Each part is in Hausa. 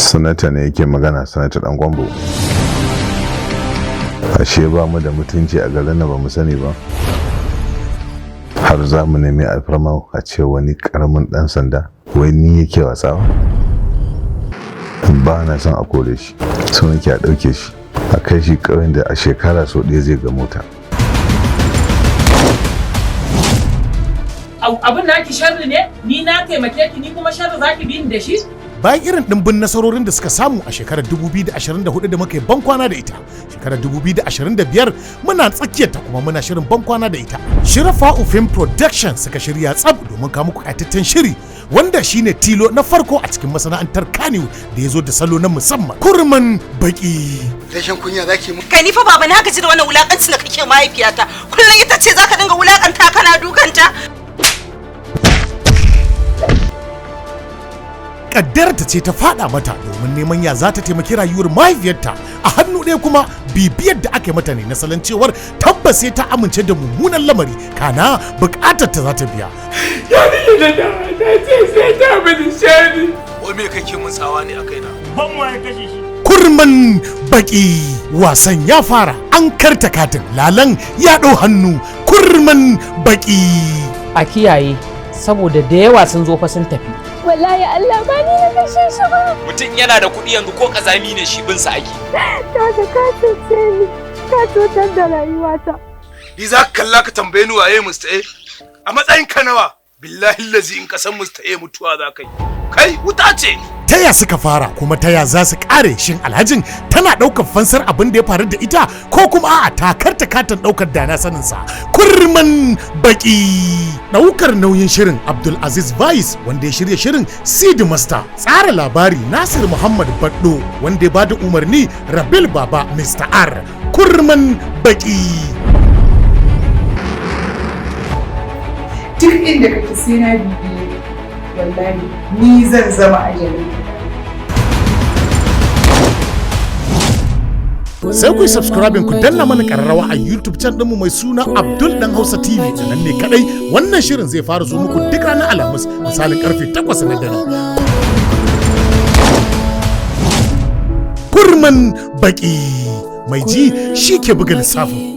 Sanata ne yake magana, Sanata Dan Kwambo. Ashe ba mu da mutunci a garin nan, ba mu sani ba. Har za mu nemi alfarma a ce wani karamin dan sanda wai ni yake wasawa. Ba na son a kore shi, so nake a ɗauke shi a kai shi ƙauyen da a shekara sau ɗaya zai ga mota. Abin naki sharri ne, ni na taimake ki, ni kuma sharri zaki bi ni da shi. Bayan irin ɗimbin nasarorin da suka samu a shekarar 2024 da muka yi bankwana da ita, shekarar 2025 muna tsakiyar ta kuma muna shirin bankwana da ita. Shirafa Film Production suka shirya tsab domin kawo muku ƙayataccen shiri wanda shine tilo na farko a cikin masana'antar Kannywood da ya zo da salo na musamman, Kurman Baki. Rashin kunya zaki mu. Kai, ni fa baba na gaji da wannan wulakancin da kake mahaifiyata. Kullum ita ce zaka dinga wulakanta kana dukanta. Kaddarta ce ta fada mata domin neman ya za ta taimaki rayuwar mahaifiyarta, a hannu ɗaya kuma bibiyar da aka yi mata ne na salon cewar tabbas sai ta amince da mummunan lamari kana bukatar ta za ta biya. Yarinya da ta ce sai ta mini shari. Wai me kake mun tsawa ne a kaina? Ban ma ya kashe shi. Kurman Baki, wasan ya fara, an karta katin lalan ya ɗau hannu. Kurman Baki. A kiyaye, saboda da yawa sun zo fa sun tafi. Wallahi Allah, ba ni na kashe shi ba. Mutum yana da kuɗi yanzu, ko kazami ne shi bin sa ake. Ka ga ka cuce ni, ka cutar da rayuwata. Ni za ka kalla ka tambaye ni waye Mr. A? A matsayin ka nawa? Billahi lazi in ka san Mr. A mutuwa za ka yi. Kai wuta ce. Taya suka fara kuma taya za su kare? Shin alhajin tana ɗaukar fansar abin da ya faru da ita, ko kuma a'a takarta katin ɗaukar dana saninsa? Kurman Baki. Ɗaukar nauyin shirin Abdul Aziz Vice, wanda ya shirya shirin Sid Master, tsara labari Nasir Muhammad Baddo, wanda ya bada umarni Rabil Baba Mr. R. Kurman Baki. Duk inda kake sai na bibiye, wallahi ni zan zama ajalin. Sai ku yi subscribing, ku danna mana kararrawa a YouTube channel ɗinmu mai suna Abdul Dan Hausa TV. Da nan ne kadai wannan shirin zai fara zo muku duk ranar Alhamis misalin karfe 8 na dare. Kurman Baki, mai ji shi ke buga lissafin.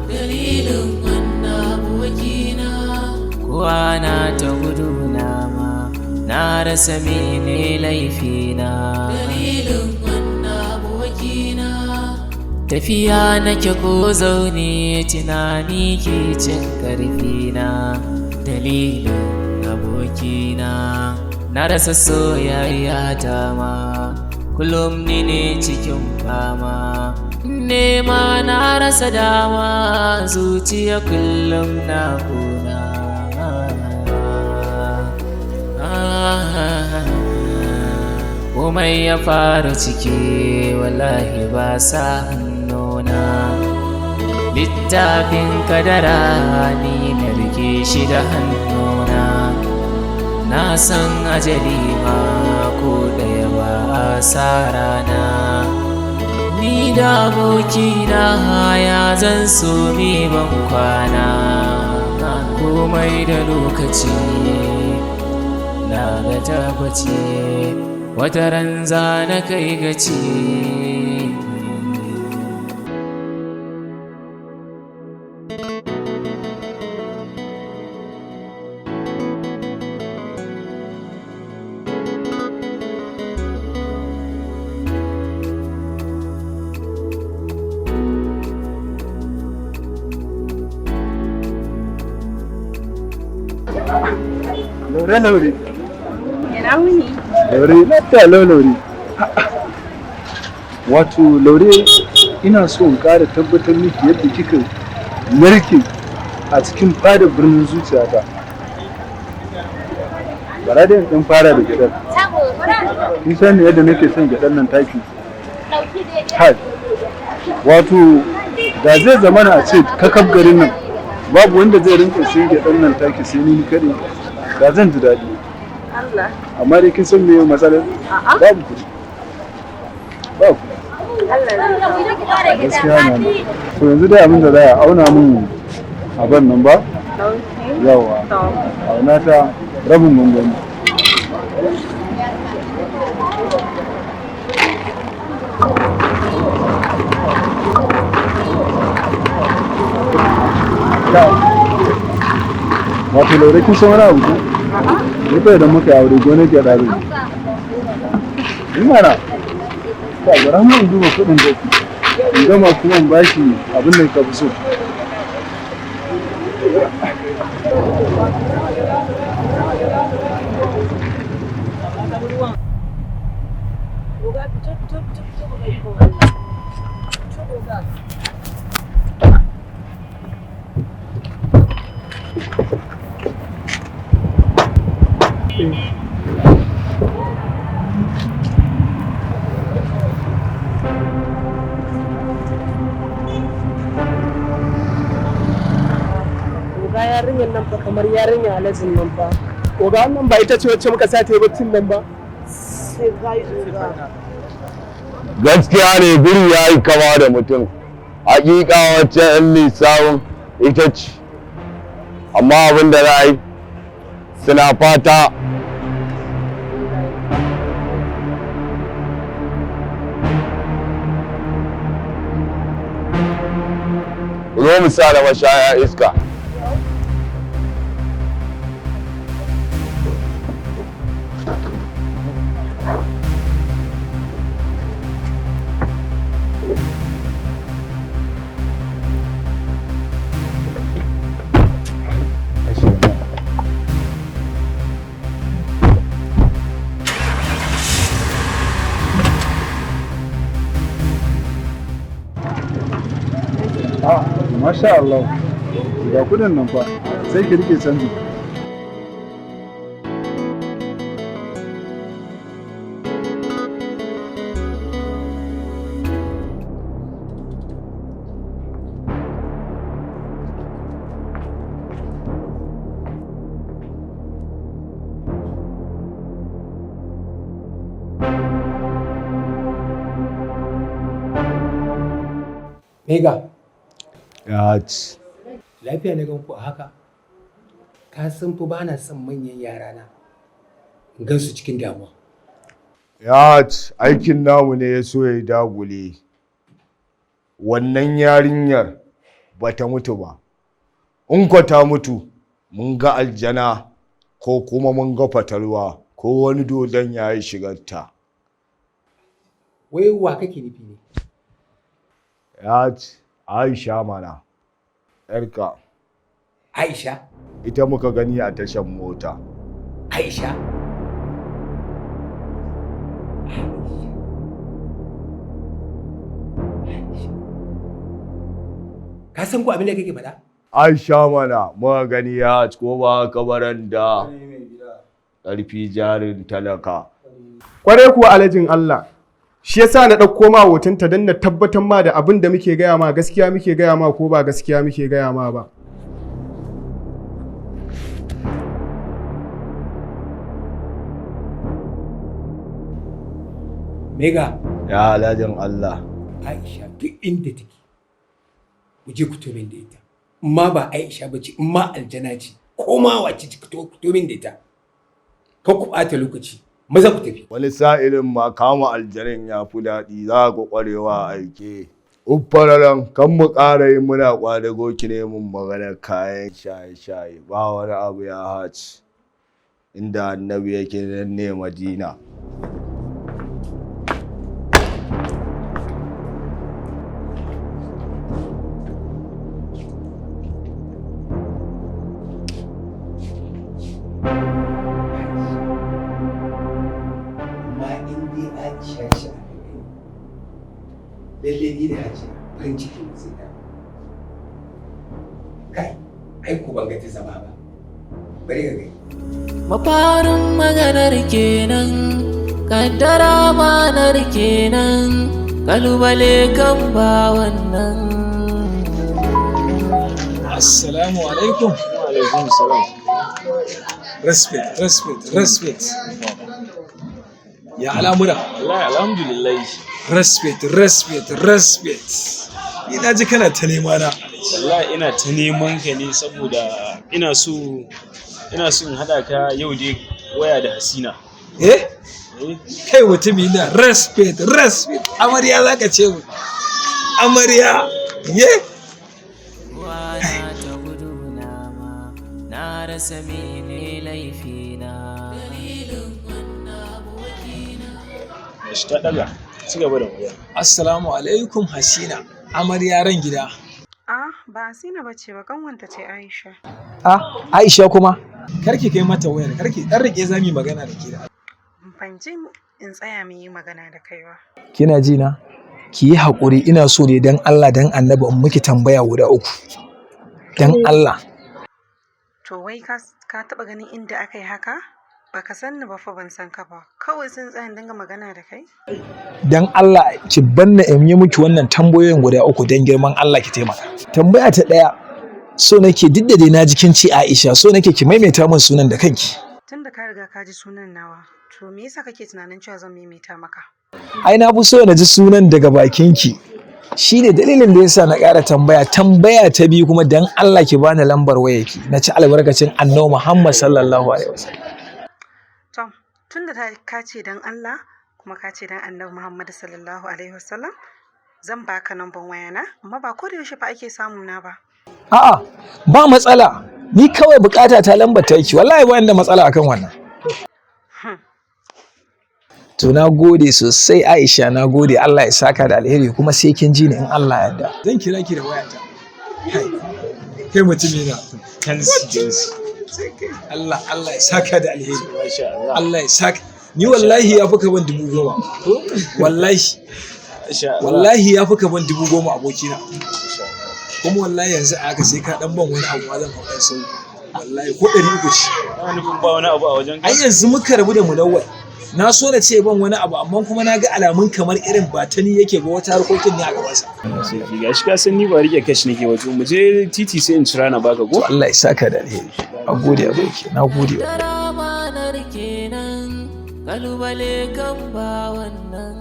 Dalilin wannan abokina, kowa na ta guduna ma, na rasa mene laifina. Dalilin wannan abokina, tafiya nake ko zaune, tunani ke cin karfina. Dalilin abokina na rasa soyayya ta ma, kullum ni ne cikin fama, nema na rasa dama, zuciya kullum na kuna. Komai ya faru ciki wallahi ba sa hannuna, littafin kadara ni na rike shi da hannuna. Na san ajali ma ko ɗaya ba a sa rana. Ni da abokina ya zan so mi ban kwana. Komai da lokaci na ga tabbaci, wata ran za na kai gaci. Laure, Laure. Ina wuni? Laure, lafiya lau Laure. Wato Laure, ina so in ƙara tabbatar miki yadda kika narke a cikin fadar birnin zuciyata. Bara dai in ɗan fara da gyaɗar. Kin sani yadda nake son gyaɗar nan taki. Hai. Wato da zai zamana a ce kakaf garin nan babu wanda zai rinka siyan gyaɗar nan taki sai ni kaɗai. Da zan ji daɗi. Allah. Amma dai kin san meye matsalar? Babu kuɗi. Ba kuɗi. Allah. Gaskiya ne. To yanzu dai abin da za a auna min abin nan ba? Yawa. Auna ta rabin gwangwani. Wato Laure, kin san wani abu ko? Ni fa idan muka yi aure gonar gyaɗa zan yi. Mana. Ta bara mu in duba kuɗin da ku. In gama kuma in bashi abin da ka fi so. Oga, fito, fito, fito, fito, oga, ikon Allah. Fito, oga. Oga, yarinyar nan fa kamar yarinyar alhajin nan fa. Oga, wannan ba ita ce wacce muka sa ta yi baccin nan ba. Sai gai oga. Gaskiya ne, biri ya yi kama da mutum. Hakika wacce yan lissafin ita ce, amma abin da za a yi suna fata. Zo mu sa da mashaya iska. Ah, masha Allah. Ga kudin nan fa. Sai ki rike canji. Mega, Ya ci. lafiya na gan ku a haka? Ka san fa ba na son manyan yara na in gan su cikin damuwa. Ya ci, aikin namu ne ya so ya dagule. Wannan yarinyar ba ta mutu ba. In ko ta mutu, mun ga aljana ko kuma mun ga fatalwa ko wani dodon ya yi shigarta. Wai wa kake nufi ne? Ya ci, Aisha mana, ‘yarka. Aisha? Ita muka gani a tashan mota. Aisha? Ka san ko abin da kake faɗa? Aisha mana, muka gani ya ci ko ba haka ba da ƙarfi jarin talaka. Kwarai kuwa alhajin Allah. Shi yasa na ɗauko ma hotonta don na tabbatar ma da abin da muke gaya ma gaskiya muke gaya ma ko ba gaskiya muke gaya ma ba. Mega. Ya alhajin Allah. Aisha duk inda take, ku je ku min da ita. In ma ba Aisha ba ce, in ma aljana ce, ko ma wace ce, ku fito min da ita. Kar ku ɓata lokaci, maza ku tafi. Wani sa'ilin ma kama aljanin ya fi daɗi, za ku ƙwarewa a aike. Uffararan kan mu ƙara yi muna ƙwadago, ki ne mun maganar kayan shaye-shaye, ba wani abu ya haci. Inda annabi yake nan ne Madina. Amma in dai Aisha ce aka gani, lalle ni da Hajiya farin ciki mu zai dawo. Kai, ai ko ban ga ta zama ba. Bari ka gani. Mafarin maganar kenan, kaddara manar kenan, kalubale kan ba wannan. Assalamu alaikum. Wa alaikum salam. Respect, respect, respect. Ya al'amura? Wallahi alhamdulillah. Respect, respect, respect. Ni na ji kana ta nema na. Wallahi ina ta neman ka ne saboda ina so in haɗa ka yau dai waya da Hasina. Eh? Kai mutumi na, respect, respect. Amarya za ka ce mu. Amarya. Ye? Wana ta guduna ma, na rasa mene laifina. Dalilin wannan abokina. Gashi ta ɗaga. Ci gaba da magana. Assalamu alaikum, Hasina. Amarya ran gida. Ah, ba Asina ba ce ba, kanwanta ce Aisha. Ah, Aisha kuma. Karki kai mata wayar, karki dan rike, zamu magana da ke da. Ban ji in tsaya mu yi magana da kai ba. Kina ji na? Ki yi haƙuri, ina so ne dan Allah dan Annabi in miki tambaya guda uku. Dan Allah. To wai ka taɓa ganin inda aka yi haka? Baka san ni ba fa, ban san ka ba. Kawai sun tsaya in dinga magana da kai? Dan Allah ki banna in yi miki wannan tambayoyin guda uku, dan girman Allah ki taimaka. Tambaya ta ɗaya, so nake, duk da dai na ji kin ce Aisha, so nake ki maimaita min sunan da kanki. Tun da ka riga ka ji sunan nawa, to me yasa kake tunanin cewa zan maimaita maka? Ai na fi so na ji sunan daga bakinki. Shi ne dalilin da yasa na ƙara tambaya. Tambaya ta biyu kuma, dan Allah ki bani lambar wayarki. Na ci albarkacin Annabi Muhammad sallallahu alaihi wasallam. To, tun da ka ce dan Allah kuma ka ce dan Annabi Muhammad sallallahu alaihi wasallam, zan baka namban wayana, amma ba ko da yaushe fa ake samu na ba. A'a, ba matsala. Ni kawai bukata ta lambar taki. Wallahi ba ni da matsala akan wannan. To na gode sosai Aisha, na gode, Allah ya saka da alheri, kuma sai kin ji ni in Allah ya yarda. Zan kira ki da wayata. Kai mutumi na. Kansi jinsi. Allah Allah ya saka da alheri. Masha Allah. Allah ya saka. Ni wallahi ya fi ka ban 10,000. Wallahi. Wallahi ya fi ka ban 10,000, abokina. Kuma wallahi yanzu a haka sai ka dan ban wani abu ma zan hau ɗan sau. Wallahi ko 300 ce. Kana nufin ba wani abu a wajen ka? Ai yanzu muka rabu da Munawwal. Na so na ce ban wani abu, amma kuma na ga alamun kamar irin ba ta ni yake ba, wata harkokin ne a gabansa. Sarki, gashi ka san ni ba rike kashi nake ba, to mu je titi sai in cira na baka ko? Allah ya saka da alheri. Na gode aboki, na gode. Kaddara manar kenan, kalubale kan ba wannan.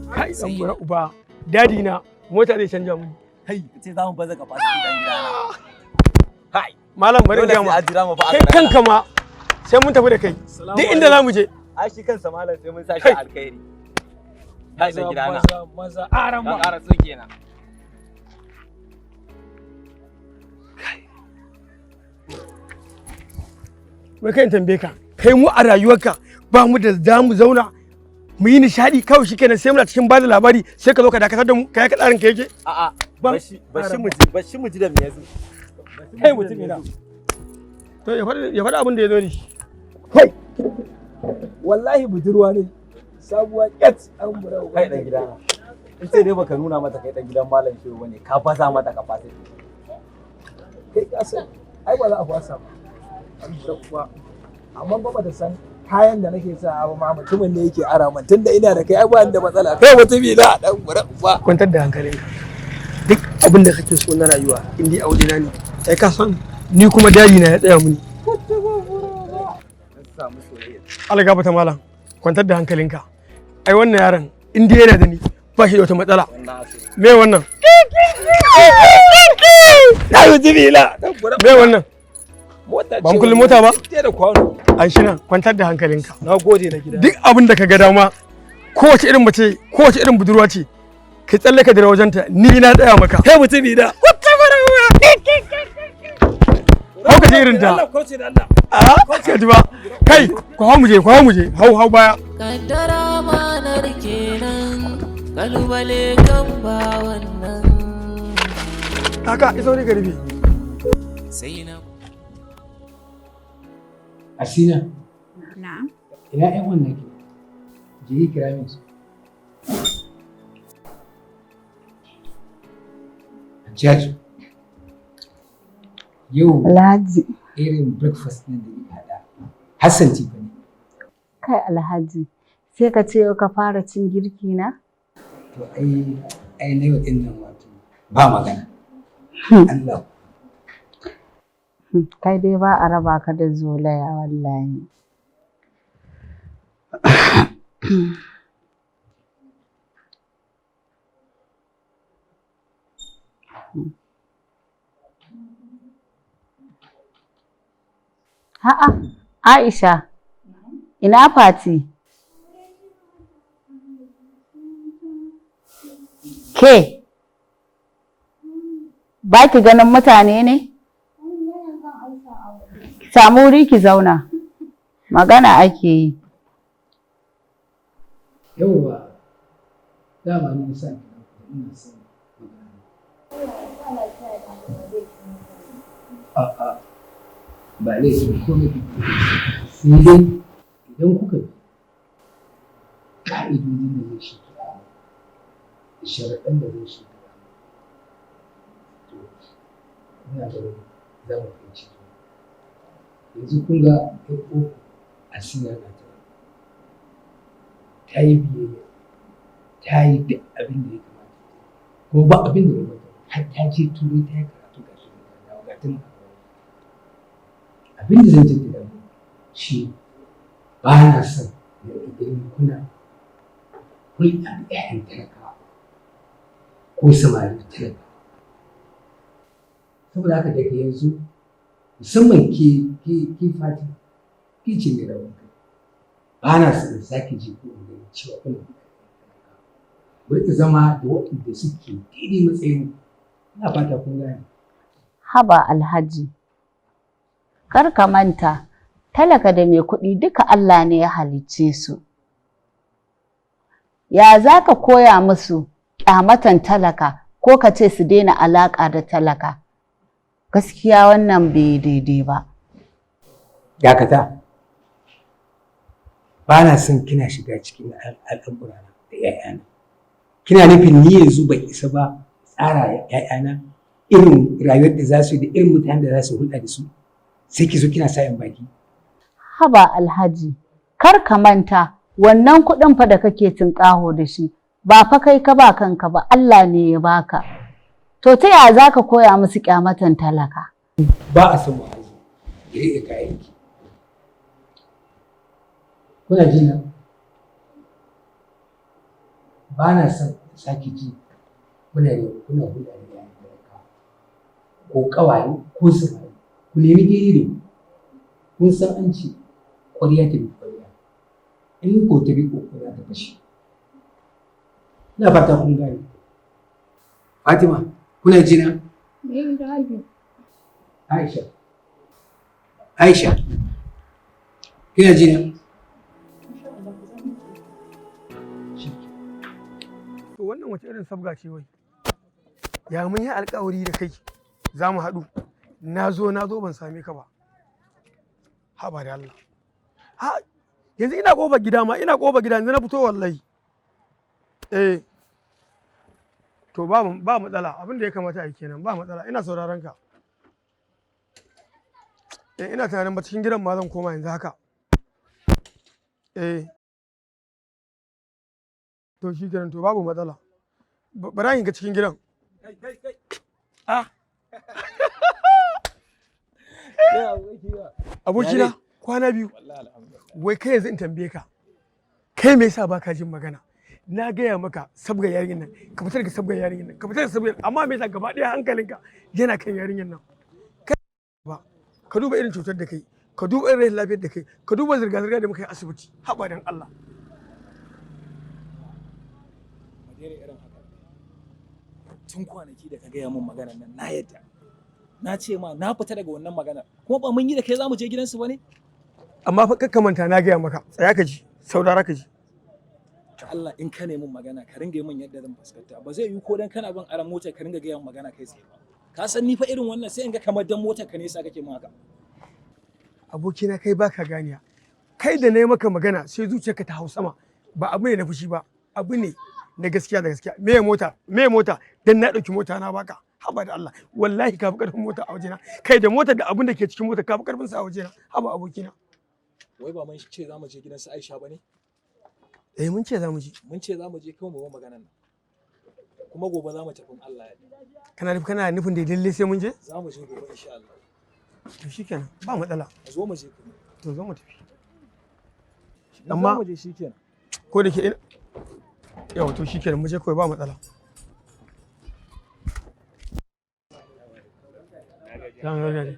Kai dan gura uba, dadi na mota zai canja mu. Kai ce za mu baza capacity dan gidana. Kai malam, bari Dole ga sai ma. an jira mu fa a Kai karara. kanka ma sai mun tafi da kai. Duk inda za mu je. Ai shi kansa malam sai mun sa shi alkhairi. Kai dan gidana. Maza, maza, aran Ka ma. ƙara so kenan. Wai kai, in tambaye ka, kai mu a rayuwarka ba mu da za mu zauna mu yi nishadi kawai shikenan, sai muna cikin bada labari sai ka zo ka dakatar da mu, kai ka tsarin ka yake. A'a, bashi bashi mu ji, bashi mu ji da me yazo. Kai mutum ina. To ya faɗi abin da ya zo da shi. Kai. Wallahi budurwa ne. Sabuwa ket an bura uba. Kai dan gidana. In sai dai baka nuna mata kai dan gidan malam Shehu bane, ka baza mata capacity. Kai ka san ai ba za a fasa ba. An bura uba. Amma ba bata san kayan da nake sa ba ma, mutumin ne yake ara man, tunda ina da kai ai ba ni da matsala. Kai mutumi na, dan bura uba. Kwantar da hankalinka. Duk abin da kake so na rayuwa in dai aure na ne. Kai ka san ni kuma dadi na ya tsaya muni. Samu soyayya. Allah gafarta malam. Kwantar da hankalinka. Ai wannan yaron in dai yana da ni ba shi da wata matsala. Me wannan? Na yi jibila. Me wannan? Ba mu kullum mota ba? Da kwano. An shi nan, kwantar da hankalinka. Na gode na gida. Duk abin da ka ga dama, kowace irin mace, kowace irin budurwa ce, ka tsalle ka dira wajenta, ni na tsaya maka. Kai mutumi da. Hau ka je irin ta. Allah kauce da Allah. A ka ji ba. Kai, ku hau mu je, ku hau mu je, hau hau baya. Kaddara manar kenan, kalubale kan ba wannan. Kaka, iso ne garbi. Sai na Asina, Na'am. ina ƴan wannan ke? Je ki kira min su. Hajjaju, yau Alhaji. irin breakfast ɗin da kika haɗa, Hassan ce fa ne. Kai Alhaji, sai ka ce yau ka fara cin girki na? To ai ai na yau ɗin nan wato ba magana. Allah. Kai dai ba a raba ka da zolaya wallahi. A'a, Aisha, ina Fati? Ke, ba ki ganin mutane ne? Ki samu wuri ki zauna, magana ake yi. Yauwa, dama ni sa kira ku ina son magana. A'a, ba laifin komai sai dai idan kuka bi ƙa'idodin da zai shimfiɗa muku da sharaɗan da zai shimfiɗa muku, to ina ganin za mu fahimci juna. Yanzu kun ga ƴar uwarku Asina ga ta nan, ta yi biyayya, ta yi duk abin da ya kamata, kuma ba abin da bai mata ba, har ta je Turai ta yi karatu ga shi nan ta dawo ga ta nan a gaban ku. Abin da zan jaddada muku shi ne ba na son na riƙa ganin kuna hulɗa da 'ya'yan talakawa ko samari talakawa. Saboda haka daga yanzu musamman ke Fatima, ke ce mai rawan kai. Ba na son in sake ji ko in gani cewa kuna hulɗa da 'ya'yan talakawa. Ku riƙa zama da waɗanda suke daidai matsayin ku. Ina fata kun gane. Haba Alhaji, kar ka manta, talaka da mai kuɗi duka Allah ne ya halicce su. Ya za ka koya musu ƙyamatan talaka ko ka ce su daina alaƙa da talaka? Gaskiya wannan bai daidai ba. Dakata. Ba na son kina shiga cikin al'amurana da 'ya'yana. Kina nufin ni yanzu ban isa ba tsara 'ya'yana irin rayuwar da za su yi da irin mutanen da za su hulɗa da su? Sai ki zo kina sa in baki. Haba Alhaji, kar ka manta wannan kuɗin fa da kake tinƙaho da shi ba fa kai ka ba kanka ba, Allah ne ya baka. To ta yaya za ka koya musu ƙyamatan talaka? Ba a son wa'azi, ki riƙe kayanki. Kuna ji na? Ba na son in sake ji kuna hulɗa da 'ya'yan talakawa ko ƙawaye ko samari. Ku nemi daidai da ku. Kun san an ce ƙwarya ta bi ƙwarya. In ko ta bi ƙoƙo za ta fashe. Ina fata kun gane. Fatima, kuna ji na? Aisha. Aisha. Kina ji na? To wannan wace irin sabga ce wai? Ya mun yi alƙawari da kai za mu haɗu. Na zo na zo ban same ka ba. Haba da Allah. Ha, yanzu ina ƙofar gida ma, ina ƙofar gida yanzu na fito wallahi. Eh. To ba ba matsala, abin da ya kamata a yi kenan, ba matsala, ina sauraron ka. Eh, ina tunanin ba cikin gidan ma zan koma yanzu haka. Eh. To shi kenan, to babu matsala. Bara in ga cikin gidan. Kai kai kai. Ah. Abokina, kwana biyu. Wai kai yanzu in tambaye ka. Kai me yasa baka jin magana? Na gaya maka sabga yarinyar nan, ka fitar da sabga yarinyar nan, ka fitar da sabga, amma me yasa gaba ɗaya hankalinka yana kan yarinyar nan? Kai ba ka duba irin cutar da kai, ka duba irin rashin lafiyar da kai, ka duba zirga-zirga da muka yi asibiti. Haba dan Allah. Daina irin haka. Tun kwanaki da ka gaya min maganar nan na yadda. Na ce ma na fita daga wannan maganar. Kuma ba mun yi da kai za mu je gidansu ba ne? Amma fa kakka manta na gaya maka, tsaya ka ji, saurara ka ji. To Allah, in ka nemi magana ka ringa yi min yadda zan fuskanta. Ba zai yiwu ko dan kana bin aran motar ka ringa gaya min magana kai tsaye ba. Ka san ni fa irin wannan sai in ga kamar dan motar ka ne yasa kake min haka. Abokina, kai baka ganiya. Kai da na yi maka magana sai zuciyarka ta hau sama. Ba abu ne na fushi ba, abu ne na gaskiya da gaskiya. Me mota, me mota, dan na ɗauki mota na baka? Haba da Allah, wallahi ka fi ƙarfin mota a wajena. Kai, da motar da abin da ke cikin mota, ka fi ƙarfin sa a wajena. Haba abokina. Wai ba mun ce za mu je gidan su Aisha ba ne? Eh, mun ce za mu je. Mun ce za mu je, kawai mu bar maganar nan. Kuma gobe za mu tafi in Allah ya yarda. Kana nufin da lalle sai mun je? Za mu je gobe insha Allah. To shikenan, ba matsala. Zo mu je kuma. To zo mu tafi. Amma mu je shikenan. Ko da ke ina yawa, to shikenan, mu je kawai, ba matsala. Alhamdulillah.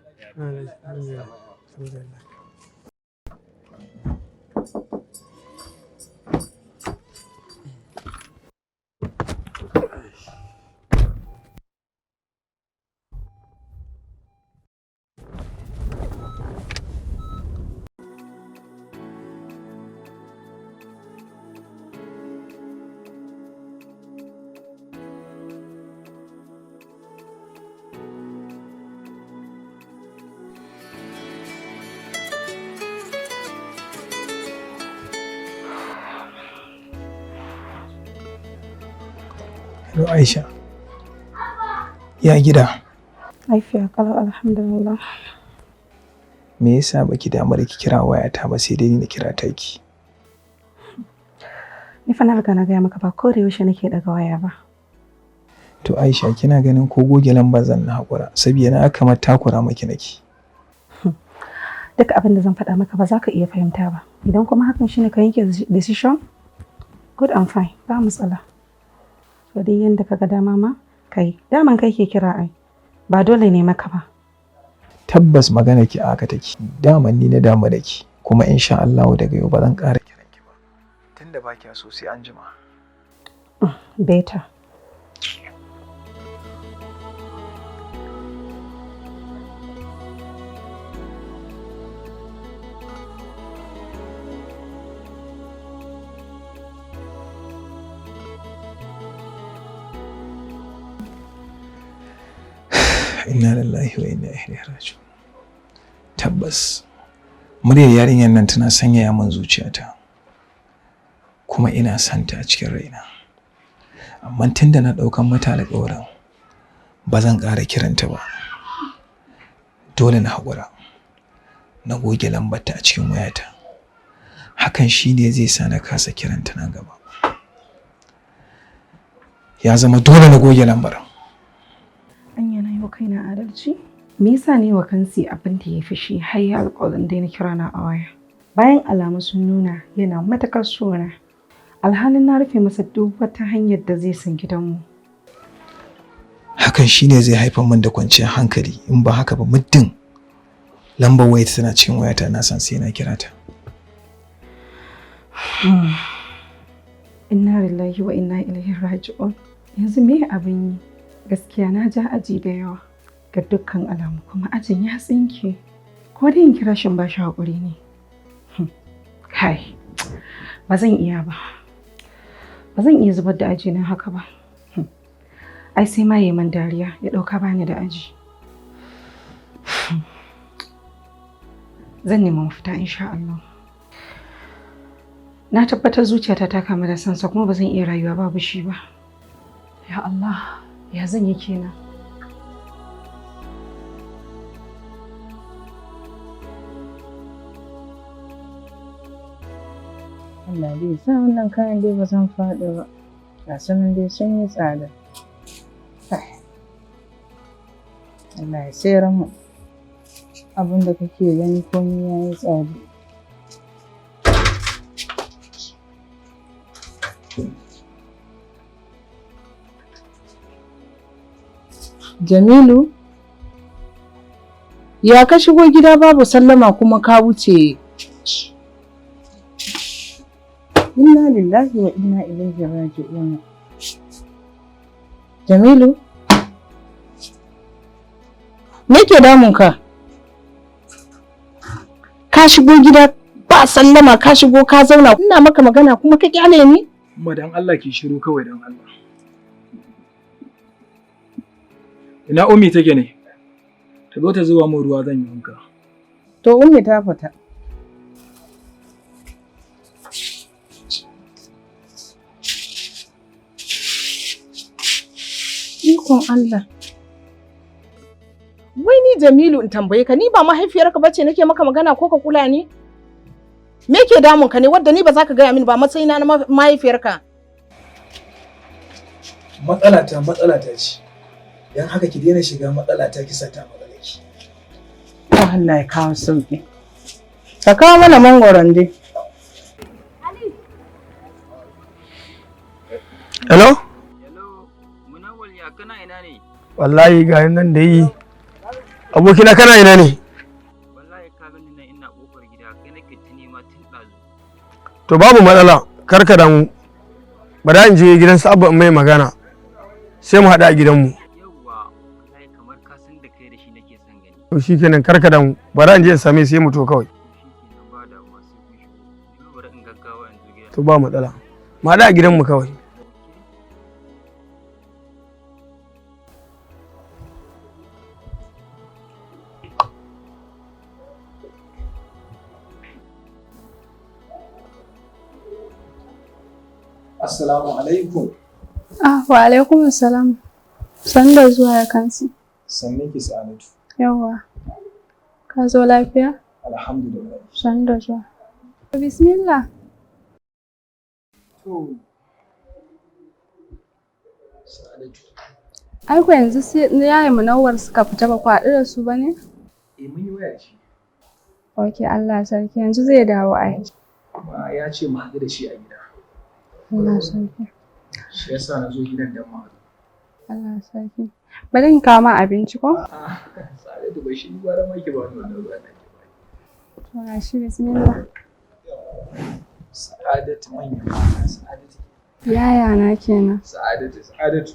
Hello Aisha. Ya gida? Lafiya kalau, alhamdulillah. Me yasa baki damu da ki kira wayata ba, sai dai ni na kira taki? Ni fa na riga na gaya maka, ba ko da yaushe nake daga waya ba. To Aisha, kina ganin ko goge lambar zan na haƙura, saboda na kamar takura maki nake. Duk abin da zan faɗa maka ba za ka iya fahimta ba. Idan kuma hakan shine ka yanke decision, good and fine, ba matsala. To dai yanda ka ga dama ma kai. Daman kai ke kira ai. Ba dole ne maka ba. Tabbas magana ki haka take. Daman ni na damu da ki, kuma insha Allah daga yau ba zan ƙara kiran ki ba. Tunda ba kya so, sai an jima. Better. Inna lillahi wa inna ilaihi raji'un. Tabbas muryar yarinyar nan tana sanyaya min zuciyata. Kuma ina santa a cikin raina. Amma tunda na ɗaukan mata alƙawarin ba zan ƙara kiranta ba. Dole na haƙura. Na goge lambarta a cikin wayata. Hakan shine zai sa na kasa kiranta nan gaba. Ya zama dole na goge lambar. Anya na yi wa kaina adalci? Me yasa ne wa kansi abin da ya fi shi har ya alƙawarin daina kira na a waya? Bayan alamu sun nuna yana matuƙar sona. Alhalin na rufe masa duk wata hanyar da zai san gidanmu. Hakan shine zai haifar min da kwanciyar hankali. In ba haka ba, muddin lambar wayarta tana cikin wayata, na san sai na kira ta. Inna lillahi wa inna ilaihi raji'un. Yanzu me abin yi? Gaskiya na ja aji da yawa ga dukkan alamu, kuma ajin ya tsinke. Ko dai in kira shin ba shi haƙuri ne. Kai, ba zan iya ba. Ba zan iya zubar da aji na haka ba. Ai sai ma yayi man dariya ya ɗauka bani da aji. Zan nemi mafita insha Allah. Na tabbatar zuciyata ta kamu da sansa, kuma ba zan iya rayuwa babu shi ba. Ya Allah, ya zan yi kenan? Allah dai sa wannan kayan dai ba zan faɗi ba. Ga su nan dai sun yi tsada. Kai. Allah ya tsere mu. Abin da kake gani komai ya yi tsada. Jamilu, ya ka shigo gida babu sallama kuma ka wuce. Inna lillahi wa inna ilaihi raji'un. Jamilu, me ke damunka? Ka shigo gida ba sallama, ka shigo ka zauna, ina maka magana kuma ka kyale ni? Umma, dan Allah ki shiru kawai, dan Allah. Ina Ummi take ne? Ta zo ta zuba min ruwa, zan yi wanka. To, Ummi ta fita. Ikon Allah. Wai ni Jamilu, in tambaye ka, ni ba mahaifiyarka bace nake maka magana ko ka kula ni? Me ke damun ka ne wadda ni ba za ka gaya min ba, matsayina na mahaifiyarka? Matsala ta matsala ta ce. Dan haka ki daina shiga matsala ta, ki sata matsala ki. Allah ya kawo sauki. Ka kawo mana mangoron dai. Hello? Wallahi ga nan da yi. Abokina, kana ina ne? Wallahi ka gani nan, ina kofar gida, kai nake ta nema tun ɗazu. To, babu matsala, kar ka damu. Bari in je gidan su Abba in mai magana. Sai mu haɗu a gidanmu. Yawwa, wallahi kamar ka san da kai da shi nake son gani. To shikenan, kar ka damu. Bari in je in same, sai mu to kawai. Shikenan, ba damuwa, sai kun shigo. Ni ma bari in gaggawa in zo gida. To, ba matsala. Mu haɗu a gidanmu kawai. Assalamu alaikum. Ah, wa alaikum salam. Sannu da zuwa, ya kansu. Sanne ki, Sa'adatu. Yawwa. Ka zo lafiya? Alhamdulillah. Sannu da zuwa. Bismillah. To, Sa'adatu. Ai ko yanzu sai yaya Munawwar suka fita, ba ku haɗu da su ba ne? Eh, mun yi waya da shi. Ok, Allah sarki, yanzu zai dawo ai. Kuma ya ce mu haɗu da shi a gida. Allah sarki. Shi yasa na zo gidan dan mu haɗu. Allah sarki. Bari in kawo ma abinci ko? Sa'adatu, bai shi, gwara ma ki ba ni wannan ruwan nake. To, gashi, bismillah. Sa'adatu manyan mata, Sa'adatu. Yaya na kenan. Sa'adatu, Sa'adatu.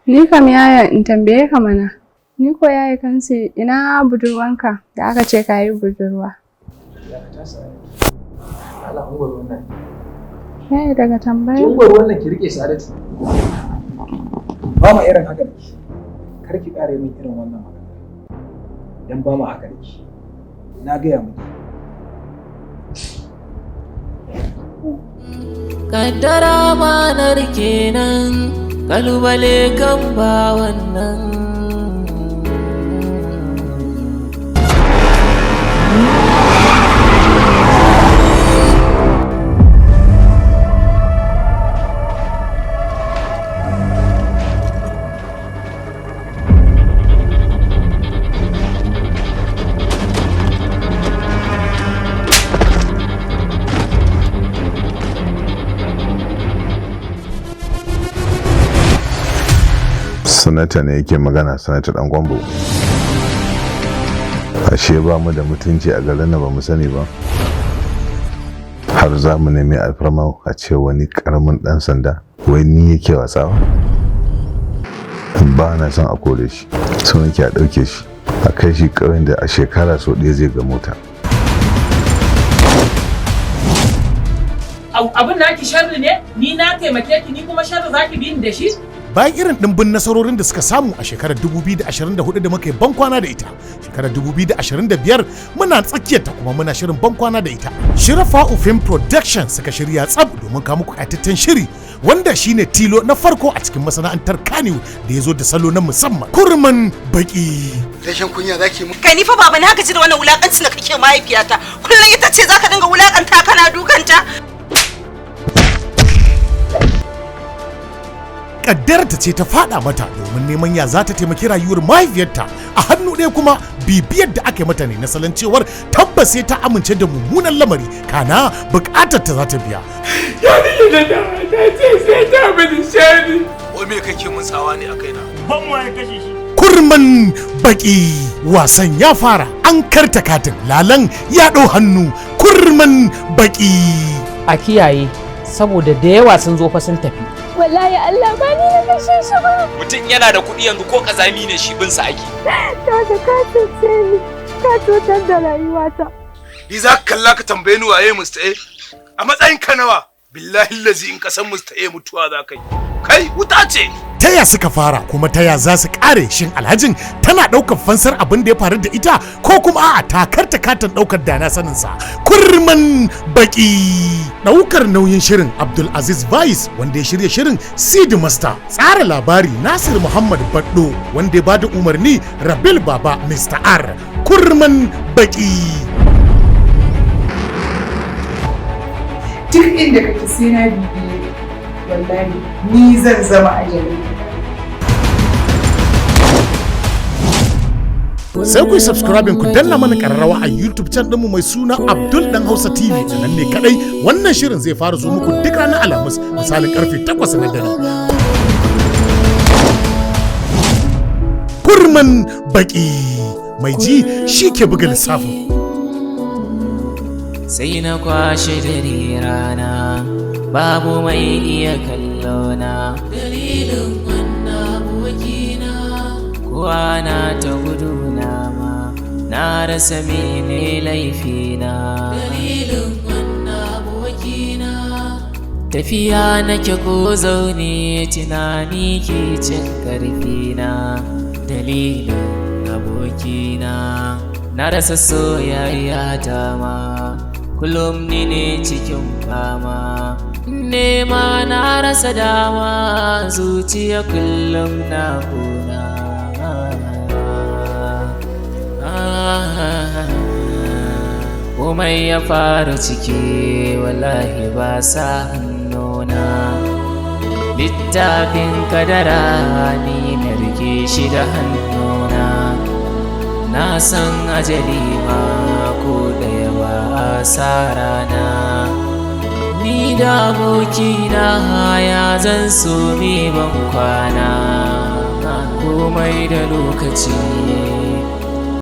Ni kam yaya, in tambaye ka mana. Ni ko yaya kansu, ina budurwanka da aka ce ka yi budurwa? Dakata, Sa'adatu. Allah, unguwar wannan. Yaya, daga tambaya? Ki unguwar wannan, ki rike, Sa'adatu. Ba ma irin haka da ki. Kar ki ƙara min irin wannan magana. Dan ba ma haka da ki. Na gaya miki. Kaddara manar kenan, kalubale kan ba wannan. Sanata ne yake magana, Sanata Dan Gwambo. Ashe ba mu da mutunci a garin nan ba mu sani ba, har za mu nemi alfarma a ce wani karamin dan sanda wai ni yake watsawa. Ba na son a kore shi, so nake a ɗauke shi a kai shi ƙauyen da a shekara sau ɗaya zai ga mota. Abin naki sharri ne, ni na taimake ki, ni kuma sharri zaki bi ni da shi? Bayan irin ɗimbin nasarorin da suka samu a shekarar 2024 da muka yi bankwana da ita, shekarar 2025 muna tsakiyarta kuma muna shirin bankwana da ita, Shirafa Film Production suka shirya tsab domin kawo muku ƙayataccen shiri wanda shine tilo na farko a cikin masana'antar Kannywood da ya zo da salo na musamman, Kurman Baki. Rashin kunya zaki mu. Kai, ni fa baba, na gaji da wannan wulakancin da kake mahaifiyata. Kullum ita ce zaka dinga wulakanta kana dukanta. Kaddarta ce ta fada mata domin neman ya za ta taimaki rayuwar mahaifiyarta, a hannu ɗaya kuma bibiyar da aka yi mata ne na salon cewar tabbas sai ta amince da mummunan lamari, kana bukatar ta za ta biya. Yarinya da ta ce sai ta mini shari. Wai me kake mun tsawa ne a kaina? Ban waye kashe shi. Kurman Baki, wasan ya fara, an karta katin, lalan ya ɗau hannu. Kurman Baki. A kiyaye, saboda da yawa sun zo fa sun tafi. Wallahi Allah ba ni na kashe shi ba. Mutum yana da kuɗi yanzu ko kazami ne shi bin sa ake. Kaga ka cuce ni, ka cutar da rayuwata. Ni za ka kalla ka tambaye ni waye Mr. A? A matsayin ka nawa? Billahi lazi in ka san Mr. A mutuwa za ka yi. Kai wuta ce. Taya suka fara kuma taya za su kare? Shin alhajin tana ɗaukar fansar abin da ya faru da ita, ko kuma a'a takarta katin ɗaukar dana saninsa? Kurman Baki. Ɗaukar nauyin shirin Abdul Aziz Vice, wanda ya shirya shirin Sidi Master, tsara labari Nasir Muhammad Baddo, wanda ya bada umarni Rabil Baba Mr. R. Kurman Baki. Duk inda kake sai na bibiye, wallahi ni zan zama ajalin. Sai ku yi subscribing, ku danna mana kararrawa a YouTube channel ɗinmu mai suna Abdul Dan Hausa TV. Da nan ne kadai wannan shirin zai fara zo muku duk ranar Alhamis, misalin karfe 8 na dare. Kurman Baki, mai ji shi ke buga lissafin. Sai na kwashe dare rana, babu mai iya kallona. Dalilin wannan abokina, kowa na ta guduna ma, na rasa mene laifina. Dalilin wannan abokina, tafiya nake ko zaune, tunani ke cin karfina. Dalilin abokina, na rasa soyayya ta ma, kullum ni ne cikin fama, nema na rasa dama, zuciya kullum na kuna. Komai ya faru ciki wallahi ba sa hannuna. Littafin kadara ni na rike shi da hannuna. Na san ajali ma ko ɗaya ba a sa rana. Ni da abokina ya zan so mi ban kwana. Komai da lokaci.